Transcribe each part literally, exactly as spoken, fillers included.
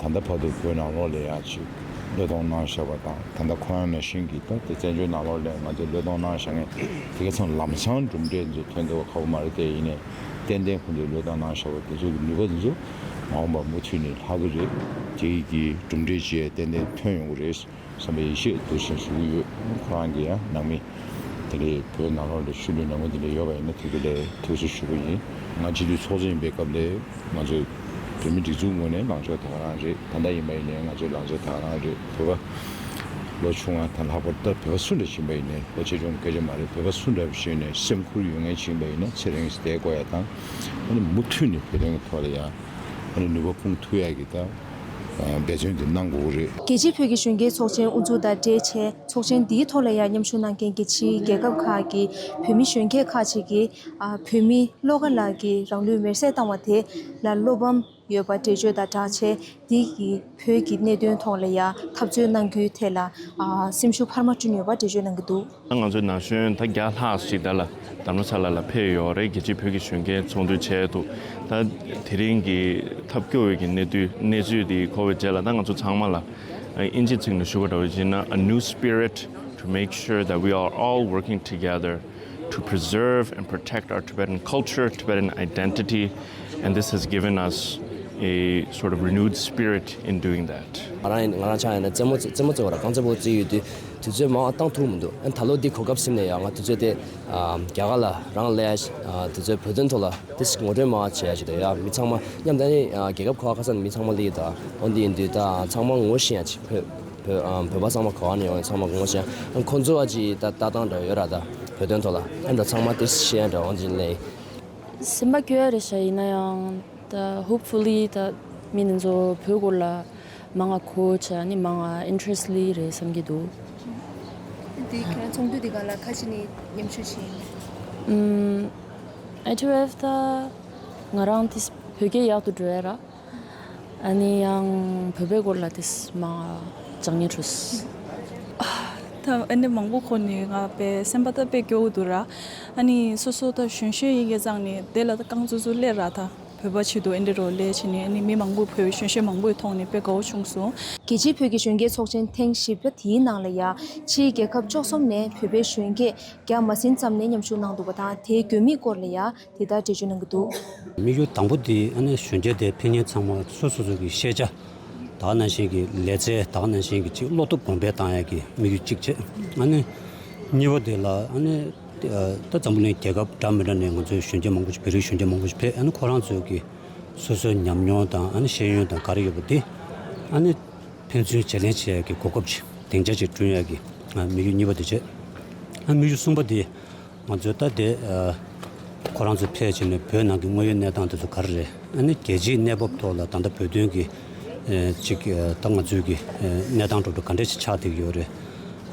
ད་ལྟ་བར་དུ་བོད་ནང་ལོགས་ལ་ཡང་ཅིག་བློས་གཏོང་གནང་བཞག་པ་དང་། ད་ལྟ་ཁོ་རང་ནང་བཞིན་གྱི་ད་དེ་བཙན་བྱོལ་ནང་ལོགས་ལ་ང་ཚོས་བློས་གཏོང་གནང་བཞག་མཁན་དེ་ག་ཚང་ལམ་སང་གྲུབ་འབྲས་ཚོ་ཐོན་ཐུབ་པ་ཁག་པོ་མ་རེད། དེ་ཡིན་ནའི་ཏན་ཏན་ཁོང་ཚོས་བློས་གཏོང་གནང་བཞག་པ་དེ་ཚོ་གི་ནུས་པ་དེ་ཚོ་མ་འོངས་པར་མུ་མཐུད་ནས་ལྷག་གི་རེད། དེ་ཡི་གི་གྲུབ་འབྲས་ཅིག་ཏན་ཏན་ཐོན་ཡོང་གི་རེད་བསམ་པའི་ཡིད་ཆེས་དུ་ཞིག་ཞུ་གི་ཡོད། ཁོ་རང་གི་ཡང་ནང་མི་དེ་འདྲའི་བོད་ནང་ལོགས་ལ་ཤུལ་ལུས་ནང་མི་དེ་འདྲ་ཡོད་པ་ཡིན་ན་དེ་ག་ལ་ཐུགས་རྗེ་ཆེ་ཞུ་གི་ཡིན། ང་སྤྱི་འཐུས་ཚོགས་གཙོ་ཡིན་པའི་སྐབས་ལ་ང་ཚོས་བོད་མི་སྒྲིག་འཛུགས་ངོས་ནས་ལངས་ཕྱོགས་ད་ག་རང་རེད། ད་ལྟ་ཡིན་པ་ཡིན་ནའི་ང་ཚོའི་ལངས་ཕྱོགས་ད་ག་རང་རེད། བོད་པ་ལོ་ཆུང་བ་དང་ལྷག་པར་ད་བོད་པ་སུ་འདྲ་ཞིག་ཡིན་པ་ཡིན་ནའི་ལོ་ཆེ་ཆུང་སྐད་ཆ་མ་རེད། བོད་པ་སུ་འདྲ་ཞིག་ཡིན་ནའི་སེམས་ཁུར་ཡོད་མཁན་ཞིག་ཡིན་པ་ཡིན་ན་ཚེ་རིང་ཞིག་བསྡད་དགོས་ཡ་དང་། ཨ་ནི་མུ་མཐུད་ནས་བོད་དོན་གྱི་ཐོག་ལ་ཡང་ཨ་ནི་ནུས་པ་སྤུངས་ཐུབ་ཡ་གི་ད་འབད་བརྩོན་དེ་གནང་དགོས་ཀྱི་རེད། རྒྱལ་སྤྱིའི་བོད་ཀྱི་གཞོན་སྐྱེས་ཚོགས་ཆེན་དབུ་འཛུགས་དང་འབྲེལ་བྱས། ཚོགས་ཆེན་འདིའི་ཐོག་ལ་ཡང་མཉམ་ཞུགས་གནང་མཁན་གྱི་ཕྱིའི་རྒྱལ་ཁབ་ཁག་གི་བོད་མི་གཞོན་སྐྱེས་ཁག་ཅིག་གིས། ཨ། བོད་མི་བློ་དགའ་ལགས་ཀྱིས་རང་ལུས་མེར་སྲེག་བཏང་བ་དེ་ལ་བློ་ཕམ་ཡོད་པ་འགྲེལ་བརྗོད་དང་སྦྲགས་བྱས། འདི་གི་བོད་ཀྱི་གནད་དོན་ཐོག་ལ་ཡང་འཐབ་རྩོད་གནང་རྒྱུའི་ཐད་ལ། ཨ། སེམས་ཤུགས་འཕར་མ་བསྐྲུན་ཡོད་པ་འགྲེལ་བརྗོད་གནང་གི་འདུག། ང་ཚོའི་ན་གཞོན་ད་བརྒྱ་ལྷག་ཅིག་ད་ལ་དྷ་རམ་ས་ལ་ལ་ཕེབས་ཡོད་རེད། རྒྱལ་སྤྱིའི་བོད་ཀྱི་གཞོན་སྐྱེས་ཚོགས་འདུའི་ཆེད་དུ། ད་དེ་རིང་གི་ཐབས་སྐྱོ་བའི་གི་གནས་དུས་གནས་ཚུལ་འདི་གོ་བའི་རྗེས་ལ། ད་ང་ཚོ་ཚང་མ་ལ་ཨིན་ཇིའི་ཚིག་ནས་ཞུ་བ་འདྲ་བོ་བྱས་ན། A new spirit to make sure that we are all working together to preserve and protect our Tibetan culture, Tibetan identity, and this has given us a sort of renewed spirit in doing that. ང་རང་ང་རང་ཆ་ཡིན་ན་རྩེད་མོ་རྩེ་མོ་རྩེ་བ་ར་རྐང་རྩེད་སྤོ་རྩེ་ཡོད་དུས། དུས་ཚོད་མང་བ་བཏང་ཐུབ་མི་འདུག། ཨ། ད་ལོ་འདི་གོ་སྐབས་ཟིན་ནས་ཡང་ང་དུས་ཚོད་དེ། ཨ། རྒྱ་གར་ལ་རང་སླེབས། ཨ། དུས་ཚོད་བོད་དོན་ཐོག་ལ་དེ་ངོ་སྤྲོད་མང་བ་བྱེད་ཡ་ཞིག་དང་། ཡ། མི་ཚང་མ་མཉམ་དུ་ནི། ཨ། རྒྱལ་ཁབ་ག་བ་ག་ས་ནས་མི་ཚང་མ་སླེབས་ཡོད་ད། འོ་འདི་ཡིན་དུས་ད་ཚང་མ་ངོ་ཤེས་ཡ་ཅིག། བོད་བོད་ཨ། བོད་པ་ཚང་མ་ག་བ་ནས་ཡོང་ཡ་ཚང་མ་ངོ་ཤེས་ཡ། ཁོང་ཚོ་བ་ཅིག་ད་ལྟ་སྟངས་འདྲ་ཡོད་ར། ད་བོད་དོན་ཐོག་ལ་ཨ་འདྲ་ཚང་མ་དེ་ཤེས་ཡ་འདྲ། འོ་འདི་ལས། སེམས་པ་སྐྱོ་ཡ་རེད་ཤག། ཡིན་ན་ཡང་ད་hopefully ད་མི་འདི་ཚོ་བོད་སྐོར་ལ་མང་ང་གོ་བྱས། ཨ་ནི་མང་ང་ཨིན་ཊི་རེ་སི་ཊི་སླེབས་རེད་བསམ་གྱི་འདུག། འདི་ཁྱེད་རང་ཚོགས་འདུ་འདི་ག་ལ་ཁ་ཅིག་ནས་མཉམ་ཞུགས་བྱས་ཡིན། ཨམ། ཨེ་ཊི་ཝེ་ཨེཕ་ད་ང་རང་དེ་བོད་སྐད་ཡག་ཏུ་འགྲོ་ཡ་ར། ཨ་ནི་ཡང་བོད་པའི་སྐོར་ལ་དེ་མང་ང་སྦྱང་སྙིང་བྲོ། ད་ཨ་ནི་མང་པོ་གོ་ནས་ང་དཔེ་སེམས་པ་ད་དཔེ་སྐྱོ་བོ་འདུག་ར། ཨ་ནི་སོ་སོ་ད་གཞོན་གཞོན་ཡིན་གྱི་ཙང་ནས་དེ་ལ་ད་རྐང་བཙུགས་བཙུགས་སླེབས་ར། ད་བོད་པ་ཆེད་དུ་ཨེ་འདྲ་རོ་ལས་བྱས་ནས། ཨ་ནི་མི་མང་པོས་བོད་པའི་གཞོན་གཞོན་མང་པོའི་ཐོག་ནས་དཔེ་དགའ་བོ་བྱུང་སོང་། རྒྱལ་སྤྱིའི་བོད་ཀྱི་གཞོན་སྐྱེས་ཚོགས་ཆེན་ཐེངས་བཞི་པ་དེའི་ནང་ལ་ཡ་ཕྱིའི་རྒྱལ་ཁབ་བཅུ་གསུམ་ནས་བོད་པའི་གཞོན་སྐྱེས་བརྒྱ་མ་ཟིན་ཙམ་ནས་མཉམ་ཞུགས་གནང་འདུག་པ་དང་། དེའི་དགོས་དམིགས་སྐོར་ལ་ཡ་དེ་ལྟར་འགྲེལ་བརྗོད་གནང་གི་འདུག། དམིགས་ཡུལ་དང་པོ་དེ་ཨ་ནི་གཞོན་སྐྱེས་དེ་ཕེབས་མཁན་ཚང་མ་སོ་སོ་སོ་གི་ཤེས་བྱ། ད་ག་ནང་བཞིན་གྱི་ལེ་ཚན། ད་ག་ནང་བཞིན་གྱི་ཅིག་བློ་སྟོབས་གོང་འཕེལ་བཏང་ཡ་གི་དམིགས་ཡུལ་གཅིག་བྱས། ཨ་ནི་གཉིས་པ་དེ་ལ་ཨ་ནི། ཨ། ད་འཛམ་བུ་གླིང་རྒྱལ་ཁབ་འདྲ་མི་འདྲ་ནས་ང་ཚོའི་གཞོན་སྐྱེས་མང་པོ་ཞིག། བོད་རིགས་གཞོན་སྐྱེས་མང་པོ་ཞིག་ཕེབས། ཨ་ནི་ཁོ་རང་ཚོའི་གི་སོ་སོའི་ཉམས་མྱོང་དང་། ཨ་ནི་ཤེས་ཡོན་དང་ག་རེ་ཡོད་པ་དེ་ཨ་ནི་ཕན་ཚུན་བརྗེ་ལེན་བྱེད་ཡ་གི་གོ་སྐབས་ཅིག། སྡིངས་ཆ་ཅིག་བསྐྲུན་ཡ་གི། ཨ། དམིགས་ཡུལ་གཉིས་པ་དེ་བྱས། ཨ། དམིགས་ཡུལ་གསུམ་པ་དེ་ང་ཚོས་ད་དེ། ཨ། ཁོ་རང་ཚོ་ཕེབས་བྱས་ནས་བོད་ནང་གི་དངོས་ཡོད་གནས་སྟངས་དེ་ཚོ་ག་རེ་རེད། ཨ་ནི་རྒྱལ་སྤྱིའི་གནས་བབ་ཐོག་ལ་ད་ལྟ་བོད་དོན་གྱི། ཨ། ཅིག། ཨ། ད་ང་ཚོའི་གི། ཨ། གནས་སྟངས་འགྲོ་འགྲོ་ག་འདྲ་ཞིག་ཆགས་བསྡད་ཀྱི་ཡོད་རེད།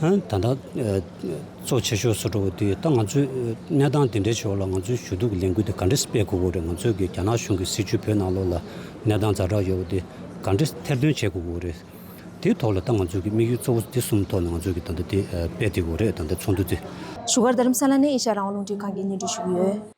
ཨ། ད་ལྟ། ཨ། གཙོ་ཆེ་ཤོས་སུ་འགྲོ་བ་དེ་ད་ང་ཚོའི་གནས་སྟངས་དེ་འདྲའི་ཕྱོགས་ལ་ང་ཚོའི་ཞུ་གཏུག་གི་ལས་འགུལ་དེ་ག་འདྲས་སྤེལ་དགོས་ཀྱི་རེད། ང་ཚོའི་གི་རྒྱ་ནག་གཞུང་གི་སྲིད་བྱུས་བོད་ནང་ལོགས་ལ་གནས་སྟངས་ཛ་དྲག་ཡོད་པ་དེ་ག་འདྲས་ཐེར་འདོན་བྱེད་དགོས་ཀྱི་རེད། དེའི་ཐོག་ལ་ད་ང་ཚོའི་གི་དམིགས་ཡུལ་གཙོ་བོ་དེ་གསུམ་ཐོག་ནས་ང་ཚོའི་གི་ད་ལྟ་དེ་སྤེལ་བསྡད་ཀྱི་རེད། ད་ལྟ་ཚོགས་འདུ་དེ། བཞུགས་སྒར་རྡ་རམ་ས་ལ་ནས་ཨེ་ཤ་ཡ་རང་དབང་རླུང་འཕྲིན་ཁང་གིས་སྙན་སྒྲོན་ཞུ་གི་ཡོད།